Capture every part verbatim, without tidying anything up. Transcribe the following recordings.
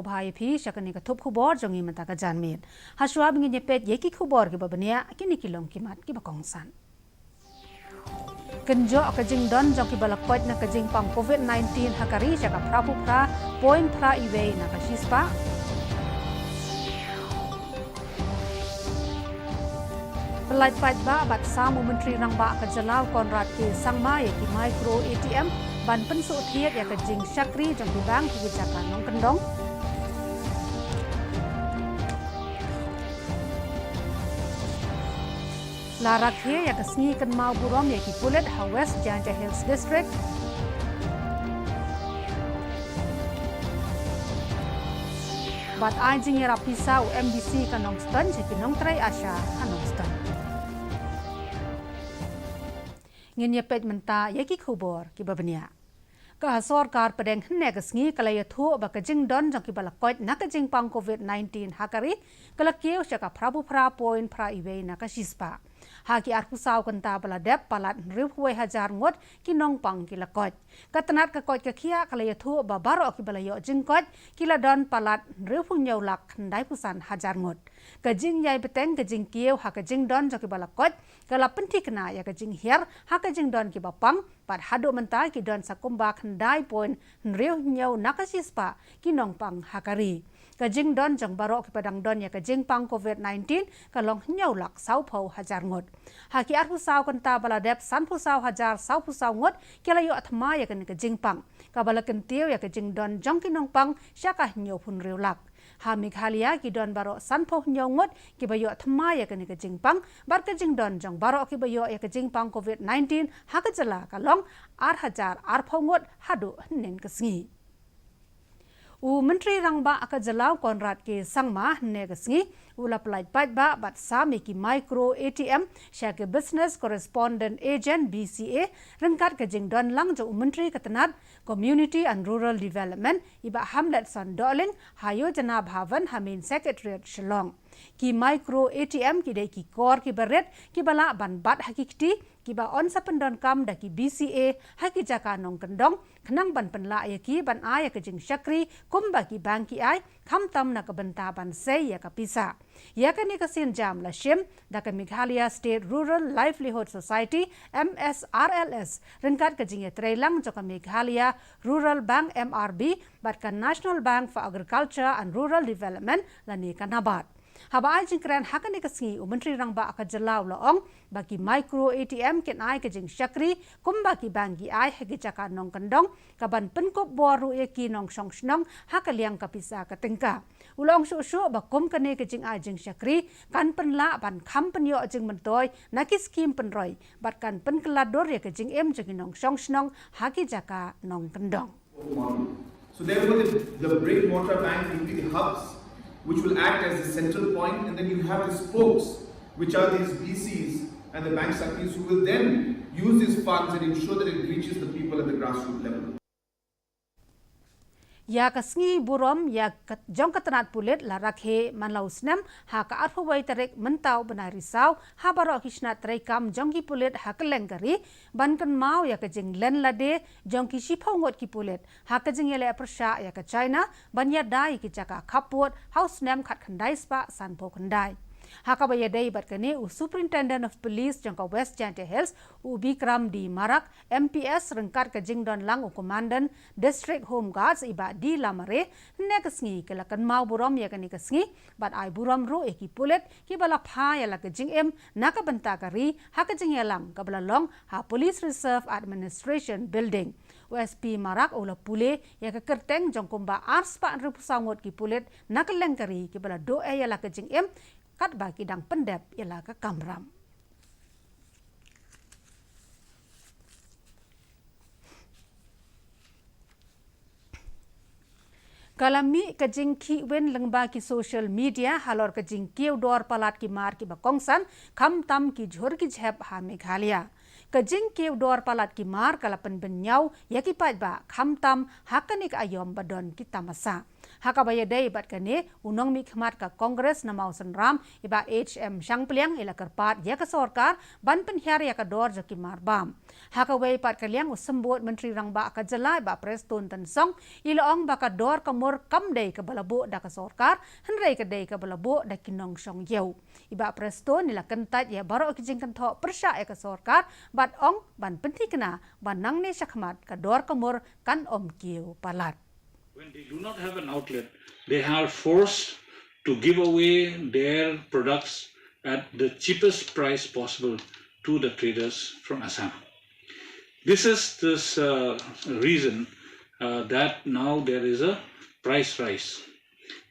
Bha ïa phi sha kane ka thup khubor jong ngi mynta ka janmiet. Hashwa ba ngin ïa peit ïa ki khubor kiba bniah, kine ki long ki mat kiba kongsan. Kynjoh ka jingdon jong kiba la koit na ka jingpang covid nineteen ha ka ri sha ka phra phew phra point phra uwei na ka shispah. Pyllait paidbah bad sam u Myntri Rangbah ka jylla u Conrad K Sangma ïa ki micro A T M ban pynsuhthied ïa ka jingshakri jong ki bank ha ki jaka nongkyndong. La rakhe ïa ka sngi kynmaw burom ïa ki pulit ha West Jaintia Hills District. Bad ai jingïarap pisa u M D C ka Nongstoiñ sha ki nongtrei ASHA ha Nongstoiñ. Ngin ïa peit mynta ïa ki khubor kiba bniah. Ka sorkar pdeng hynne ka sngi ka la ïathuh ba ka jingdon jong kiba la koit na ka jingpang covid nineteen ha ka ri ka la kiew sha ka phra phew phra point phra uwei na ka shispah. Ha ki arphew saw kynta ba la dep, palat hynriew phew wei hajar ngut ki nongpang ki la koit. Ka tnat ka koit ka khiah ka la ïathuh ba baroh kiba la ïoh jingkoit ki la don palat hynriew phew hynñiew lak khyndai phew san hajar ngut. Ka jingïai bteng ka jingkiew ha ka jingdon jong kiba la koit ka la pynthikna ïa ka jinghiar ha ka jingdon kiba pang, bad haduh mynta ki don sa kumba khyndai point hynriew hynñiew na ka shispah ki nongpang ha ka ri. Ka jingdon jong baroh kiba dang don ïa ka jingpang covid nineteen ka long hynñiew lak saw phew hajar ngut. Ha ki arphew saw kynta ba la dep, san phew saw hajar saw phew saw ngut ki la ïoh thma ïa kane ka jingpang, kaba la kyntiew ïa ka jingdon jong ki nongpang sha ka hynñiew phew hynriew lak. Ha Meghalaya ki don baroh san phew hynñiew ngut kiba ïoh thma ïa kane ka jingpang, bad ka jingdon jong baroh kiba ïoh ïa ka jingpang covid nineteen ha ka jylla ka long ar hajar arphew ngut haduh hynnin ka sngi. U Myntri Rangbah ka jylla u Conrad K Sangma hynne ka sngi u la pyllait paidbah bad sam ïa ki micro A T M sha ki Business Correspondent Agent, B C A, ryngkat ka jingdon lang jong u Myntri ka tnat Community and Rural Development, i Bah Hamletson Dohling, ha Yojana Bhavan ha Main Secretariat Shillong. Ki micro A T M ki dei ki kor kiba rit kiba lah ban bat ha ki kti, kiba yn sa pyndonkam da ki B C A ha ki jaka nongkyndong, khnang ban pynlah ïa ki ban ai ïa ka jingshakri kumba ki bank ki ai, khamtam na ka bynta ban sei ïa ka pisa. Ïa kane ka sienjam la shim da ka Meghalaya State Rural Livelihood Society, M S R L S, ryngkat ka jingïatreilang jong ka Meghalaya Rural Bank, M R B, bad ka National Bank for Agriculture and Rural Development lane ka NABARD. Haba ai jingkren ha kane ka sngi, u Myntri Rangbah ka jylla u la ong ba ki micro A T M kin ai ka jingshakri kumba ki bank ki ai ha ki jaka nongkyndong, kaban pynkup bor ruh ïa ki nongshong shnong ha ka liang ka pisa ka tyngka. U la ong shuh shuh ba kum kane ka jingai jingshakri kan pynlah ban kham pynïoh jingmyntoi na ki skhim pynroi bad kan pynkylla dur ïa ka jingim jong ki nongshong shnong ha ki jaka nongkyndong. model. So therefore, the, the brick mortar bank will be the hubs which will act as the central point, and then you have the spokes, which are these V Cs and the bank shaktis who will then use these funds and ensure that it reaches the people at the grassroots level. Ïa ka sngi burom ïa ka jong ka tnat pulit la rakhe man la u snem ha ka arphew wei tarik mynta u bnai Risaw ha baroh ki shnat treikam jong ki pulit ha kylleng ka ri, ban kynmaw ïa ka jinglen lade jong ki shiphew ngut ki pulit ha ka jingïaleh pyrshah ïa ka China ban ïada ïa ki jaka khappud ha u snem khatkhyndai spah sanphew khyndai. Ha kaba ïadei bad kane, u Superintendent of Police jong ka West Jaintia Hills, u Bikram D Marak, M P S, ryngkat ka jingdon lang u Commandant District Home Guards, i Bah D Lamare, hynne ka sngi ki la kynmaw burom ïa kane ka sngi bad ai burom ruh ïa ki pulit kiba la phah ïa la ka jingim na ka bynta ka ri ha ka jingïalang kaba la long ha Police Reserve Administration Building. U S P Marak u la pule ïa ka kyrteng jong kumba ar spah hynriewphew saw ngut ki pulit na kylleng ka ri kiba la duh ei ïa la ka jingim katba ki dang pyndep ïa la ka kamram. Ka la mih ka jingkhih win lyngba ki social media halor ka jingkiew dor palat ki mar kiba kongsan, khamtam ki jhur ki jhep ha Meghalaya. Ka jingkiew dor palat ki mar ka la pynbynñiaw ïa ki paidbah, khamtam ha kane ka aïom ba don ki tamasa. Ha kaba ïadei bad kane, u nongmihkhmat ka Congress na Mawsynram, i Bah H M Shangpliang, i la kyrpad ïa ka sorkar ban pynhiar ïa ka dor jong ki marbam. Ha kawei pat ka liang, u Symbud Myntri Rangbah ka jylla, i Bah Prestone Tynsong, i la ong ba ka dor ka mur kam dei kaba la buh da ka sorkar, hynrei ka dei kaba la buh da ki nongshong ïew. I Bah Prestone i la kyntait ïa baroh ki jingkynthoh pyrshah ïa ka sorkar bad ong ban pynthikna ba nangne shakhmat ka dor ka mur kan ym kiew palat. When they do not have an outlet, they are forced to give away their products at the cheapest price possible to the traders from Assam. This is this uh, reason uh, that now there is a price rise.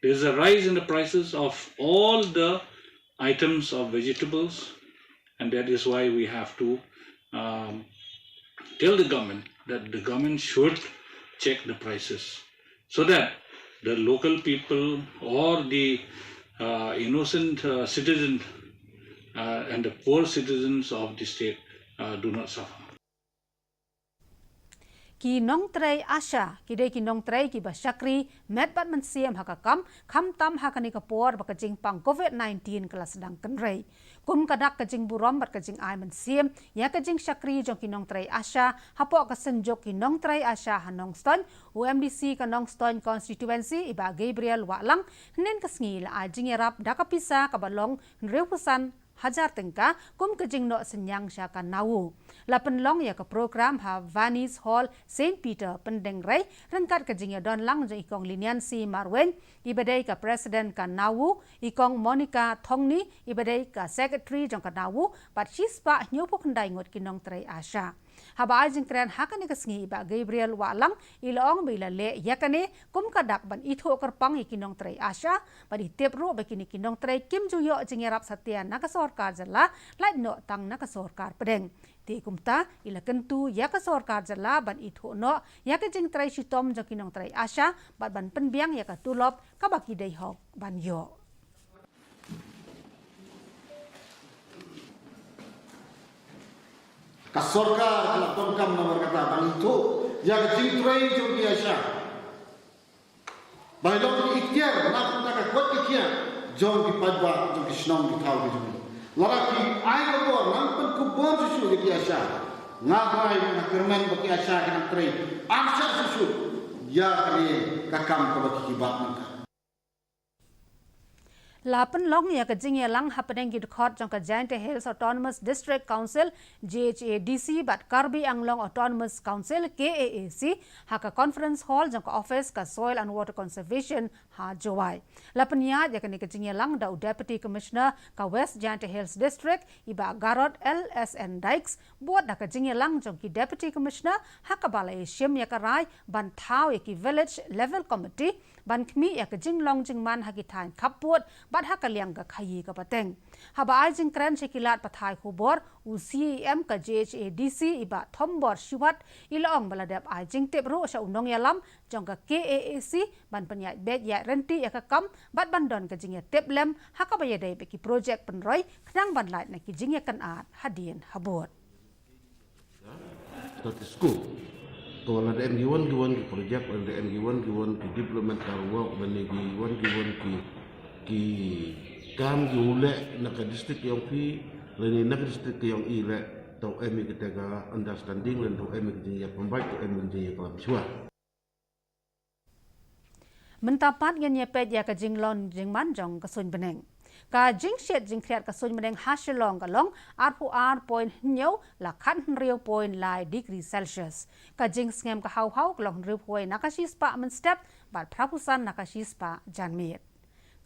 There is a rise in the prices of all the items of vegetables, and that is why we have to um, tell the government that the government should check the prices so that the local people or the uh, innocent uh, citizen uh, and the poor citizens of the state uh, do not suffer. Ki nongtrei ASHA, ki dei ki nongtrei kiba shakri met bad mynsiem ha ka kam, khamtam ha kane ka por ba ka jingpang COVID nineteen ka la sdang kynrei. Kum ka dak ka jingburom bad ka jingai mynsiem ïa ka jingshakri jong ki nongtrei ASHA, hapoh ka synjuk ki nongtrei ASHA ha Nongstoiñ, u MDC ka Nongstoiñ Constituency, i Bah Gabriel Wahlang, hynnin ka sngi la ai jingïarap da ka pisa kaba long hynriewphew san hajar tyngka kum ka jingnoh synñiang sha ka NAWU. La pynlong ïa ka program ha Vani's Hall, Saint Peter, Pyndengrei, ryngkat ka jingïadon lang jong i Kong Leniency Marwein, iba dei ka President ka NAWU, i Kong Monica Thongni, iba dei ka Secretary jong ka NAWU, bad shispah hynñiewphew khyndai ngut ki nongtrei ASHA. Haba ai jingkren ha kane ka sngi, i Bah Gabriel Wahlang i la ong ba i la leh ïa kane kum ka dak ban ithuh kyrpang ïa ki nongtrei ASHA, bad i tip ruh ba kine ki nongtrei kim ju ïoh jingïarap satia na ka sorkar jylla, lait noh tang na ka sorkar pdeng. Te kumta, i la kyntu ïa ka sorkar jylla ban ithuh noh ïa ka jingtrei shitom jong ki nongtrei ASHA, bad ban pynbiang ïa ka tulop kaba ki dei hok ban ïoh. Ka sorkar ka la donkam namar kata ban ithuh ïa ka jingtrei jong ki ASHA. Ba i long ki ikhtiar na ka bynta ka koit ka khiah jong ki paidbah jong ki shnong ki thaw ki jong ngi. Lada ki ai ka bor nang pynkup bor shuh shuh ïa ki ASHA, nga trai nga kyrmen ba ki ASHA ki nang trei arshah shuh shuh ïa kane ka kam kaba ki bat mynta. La pynlong ïa ka jingïalang hapdeng ki dkhot jong ka Jaintia Hills Autonomous District Council, JHADC, bad Karbi Anglong Autonomous Council, KAAC, ha ka Conference Hall jong ka Office ka Soil and Water Conservation ha Jowai. La pynïaid ïa kane ka jingïalang da u Deputy Commissioner ka West Jaintia Hills District, i Bah Garod L S N Dykes, bud da ka jingïalang jong ki Deputy Commissioner, ha kaba la ïashim ïa ka rai ban thaw ïa ki Village Level Committee ban khmih ïa ka jinglong jingman ha ki thaiñ khappud bad ha ka liang ka khaïi ka pateng. Haba ai jingkren sha ki lad pathai khubor, u CEM ka JHADC, i Bah Thombor Shiwat, i la ong ba la dep ai jingtip ruh sha u nongïalam jong ka KAAC ban pynïaid beit ïaid ryntih ïa ka kam bad ban don ka jingïatiplem ha kaba ïadei bad ki projek pynroi khnang ban lait na ki jingïakynad hadien habud. Status quo. To lada em ki wan ki wan ki project, lada em ki wan ki wan ki development ka ruok, lane ki wan ki wan ki, ki kam ki u leh na ka district yong phi, lane na ka district yong i leh, to em i kata ka understanding, lane to em i ka jingïapynbeit, to em i ka jingïaklam shuwa. Mynta pat ngin ïa peit ïa ka jinglong jingman jong ka suiñ bneng. Ka jingshit jingkhriat ka suiñ bneng ha Shillong ka long arphew ar point hynñiew la khathynriew point lai degree Celsius. Ka jingsngem ka haw haw ka long hynriewphew wei na ka shispah mynstep bad phraphew san na ka shispah janmiet.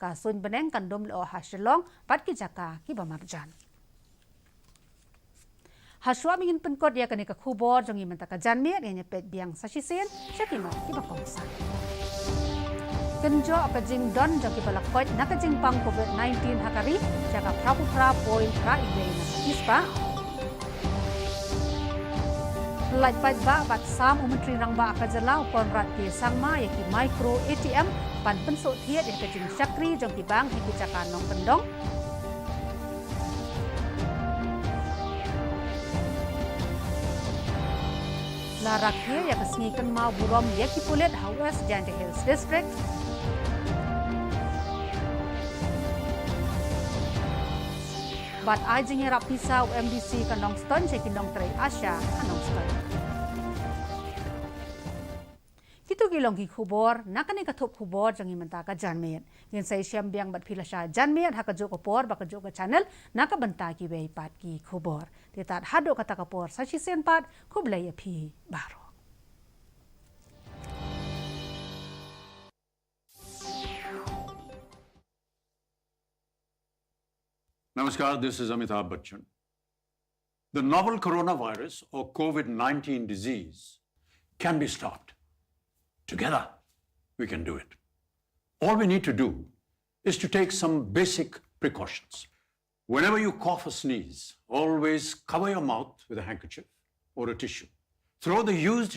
Ka suiñ bneng kan dum lyoh ha Shillong bad ki jaka kiba marjan. Hashwa ba ngin pynkut ïa kane ka khubor jong ngi mynta ka janmiet, ngin ïa peit biang sa shisien sha ki mat kiba kongsan. Kynjoh ka jingdon jong kiba la koit na ka jingpang COVID nineteen ha ka ri sha ka phraphew phra point phra wei na ka shispah. Lait paidbah bad sam u Myntri Rangbah ka jylla u Conrad K Sangma ïa ki micro ATM ban pynsuhthied ïa ka jingshakri jong ki bank ha ki jaka nongkyndong. La rakhe ïa ka sngi kynmaw burom ïa ki pulit ha West Jaintia Hills District. Bad ai jingïarap pisa u MDC ka Nongstoiñ sha ki nongtrei ASHA ka Nongstoiñ. Kito ki long ki khubor na kane ka thup khubor jong ngi mynta ka janmiet. Ngin sa ïashem biang bad phi lashai janmiet ha kajuh ka por bad kajuh ka channel na ka bynta kiwei pat ki khubor. Te tad haduh kata ka por sa shisien pat, khublei ïa phi baroh. Namaskar, this is Amitabh Bachchan. The novel coronavirus or COVID nineteen disease can be stopped. Together, we can do it. All we need to do is to take some basic precautions. Whenever you cough or sneeze, always cover your mouth with a handkerchief or a tissue. Throw the used